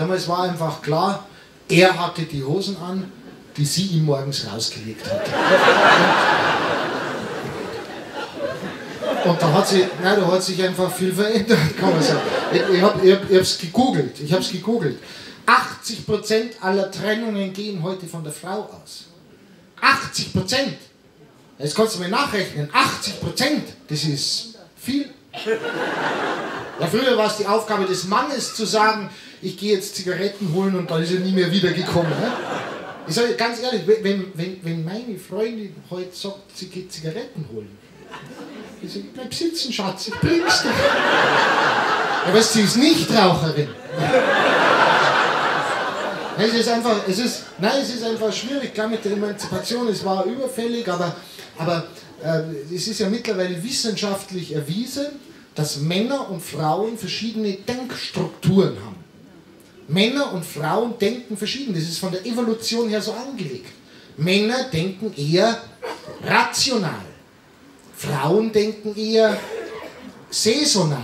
Damals war einfach klar, er hatte die Hosen an, die sie ihm morgens rausgelegt hat. Und da hat sich, nein, da hat sich einfach viel verändert, kann man sagen. Ich hab's gegoogelt, ich hab's gegoogelt. 80% aller Trennungen gehen heute von der Frau aus. 80%! Jetzt kannst du mal nachrechnen, 80%, das ist viel. Ja, früher war es die Aufgabe des Mannes zu sagen, ich gehe jetzt Zigaretten holen und dann ist er nie mehr wiedergekommen. Ne? Ich sage ganz ehrlich, wenn meine Freundin heute sagt, sie geht Zigaretten holen, ich sage, bleib sitzen, Schatz, ich bring's dir. Ja, weißt du, sie ist Nichtraucherin. Es ist einfach, es ist einfach schwierig, klar mit der Emanzipation, es war überfällig, aber es ist ja mittlerweile wissenschaftlich erwiesen, dass Männer und Frauen verschiedene Denkstrukturen haben. Männer und Frauen denken verschieden, das ist von der Evolution her so angelegt. Männer denken eher rational, Frauen denken eher saisonal.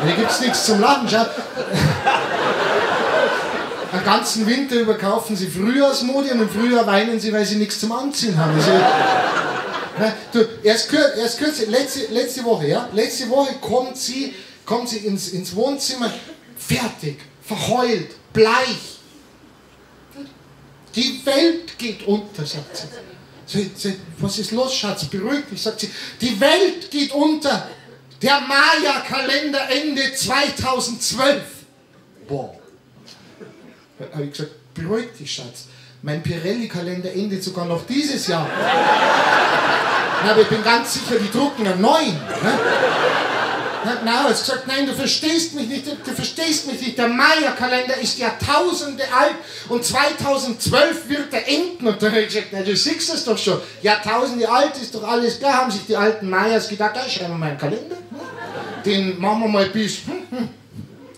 Da gibt es nichts zum Lachen, schau. Den ganzen Winter über kaufen sie Frühjahrsmode und im Frühjahr weinen sie, weil sie nichts zum Anziehen haben. Also, na, du, erst kürzlich, letzte Woche, ja? Letzte Woche kommt sie ins Wohnzimmer, fertig, verheult, bleich. Die Welt geht unter, sagt sie. Sie, was ist los, Schatz? Beruhig dich, sagt sie. Die Welt geht unter. Der Maya-Kalender endet 2012. Boah. Habe ich gesagt, beruhig dich, Schatz. Mein Pirelli-Kalender endet sogar noch dieses Jahr. Na, aber ich bin ganz sicher, die drucken einen neuen. Ne? Na, er hat gesagt, nein, du verstehst mich nicht, du verstehst mich nicht. Der Maya-Kalender ist Jahrtausende alt und 2012 wird er enden. Und dann habe ich gesagt, na, du siehst das doch schon. Jahrtausende alt ist doch alles klar, haben sich die alten Mayas gedacht, da schreiben wir mal einen Kalender. Den machen wir mal bis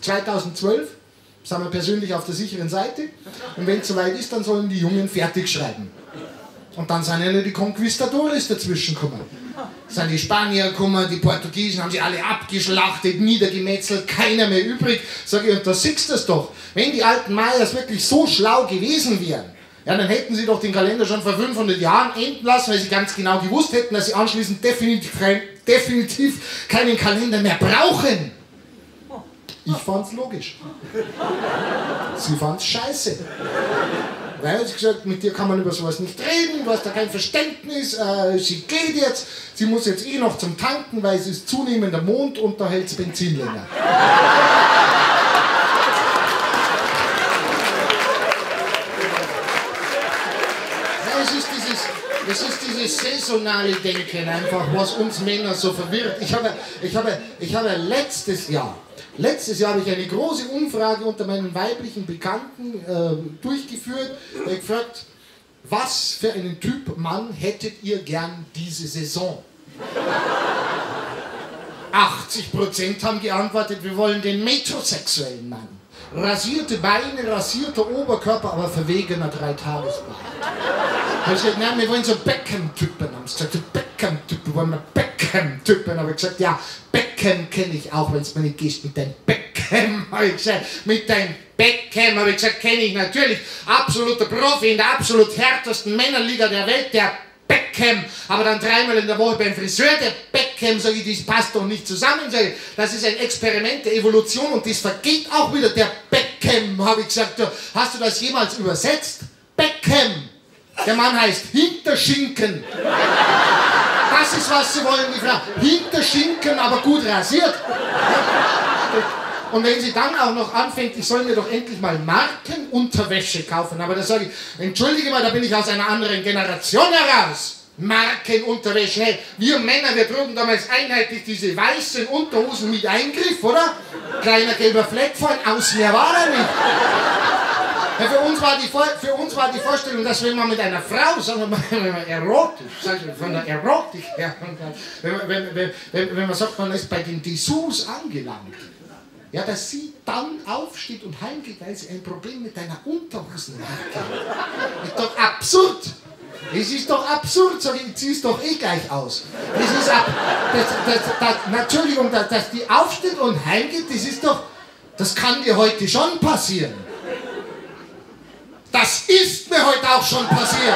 2012. Sind wir persönlich auf der sicheren Seite. Und wenn es soweit ist, dann sollen die Jungen fertig schreiben. Und dann sind ja nur die Conquistadores dazwischen gekommen. Sind die Spanier gekommen, die Portugiesen haben sie alle abgeschlachtet, niedergemetzelt, keiner mehr übrig. Sag ich, und da siehst du das doch. Wenn die alten Mayas wirklich so schlau gewesen wären, ja, dann hätten sie doch den Kalender schon vor 500 Jahren enden lassen, weil sie ganz genau gewusst hätten, dass sie anschließend definitiv keinen Kalender mehr brauchen. Ich fand's logisch. Sie fand's scheiße. Weil sie gesagt, mit dir kann man über sowas nicht reden, du hast da kein Verständnis, sie geht jetzt, sie muss jetzt eh noch zum Tanken, weil es ist zunehmender Mond und da hält's Benzin länger. Ja, es ist dieses saisonale Denken einfach, was uns Männer so verwirrt. Ich habe letztes Jahr habe ich eine große Umfrage unter meinen weiblichen Bekannten durchgeführt. Ich habe gefragt, was für einen Typ Mann hättet ihr gern diese Saison? 80% haben geantwortet, wir wollen den metrosexuellen Mann. Rasierte Beine, rasierter Oberkörper, aber verwegener Dreitagesbart. Da habe ich gesagt, nein, wir wollen so Beckham-Typen. Haben sie gesagt, so Beckham-Typen, wollen wir Beckham-Typen. Habe ich gesagt, ja, Beckham kenne ich auch, wenn es mir nicht gehst mit deinem Beckham, habe ich gesagt, mit deinem Beckham, habe ich gesagt, kenne ich natürlich. Absoluter Profi in der absolut härtesten Männerliga der Welt, der Beckham, aber dann dreimal in der Woche beim Friseur, der Beckham, sage ich, das passt doch nicht zusammen, sage ich, das ist ein Experiment der Evolution und das vergeht auch wieder, der Beckham, habe ich gesagt, hast du das jemals übersetzt? Beckham, der Mann heißt Hinterschinken. Das ist, was sie wollen, die Frau. Hinterschinken, aber gut rasiert. Und wenn sie dann auch noch anfängt, ich soll mir doch endlich mal Markenunterwäsche kaufen. Aber da sage ich, entschuldige mal, da bin ich aus einer anderen Generation heraus. Markenunterwäsche. Hey, wir Männer, wir trugen damals einheitlich diese weißen Unterhosen mit Eingriff, oder? Kleiner gelber Fleck vorn, aus mehr war er nicht. Ja, für uns war die Vorstellung, dass wenn man mit einer Frau, sagen wir mal, wenn man erotisch, sagen wir, von der Erotik her, wenn man sagt, man ist bei den Dessous angelangt, ja, dass sie dann aufsteht und heimgeht, weil sie ein Problem mit deiner Unterhosenmarke hat. Ist doch absurd! Es ist doch absurd, sag ich, ich zieh's doch eh gleich aus. Das ist ab, das, das, das, na, Entschuldigung, dass die aufsteht und heimgeht, das ist doch, das kann dir heute schon passieren. Das ist mir heute auch schon passiert.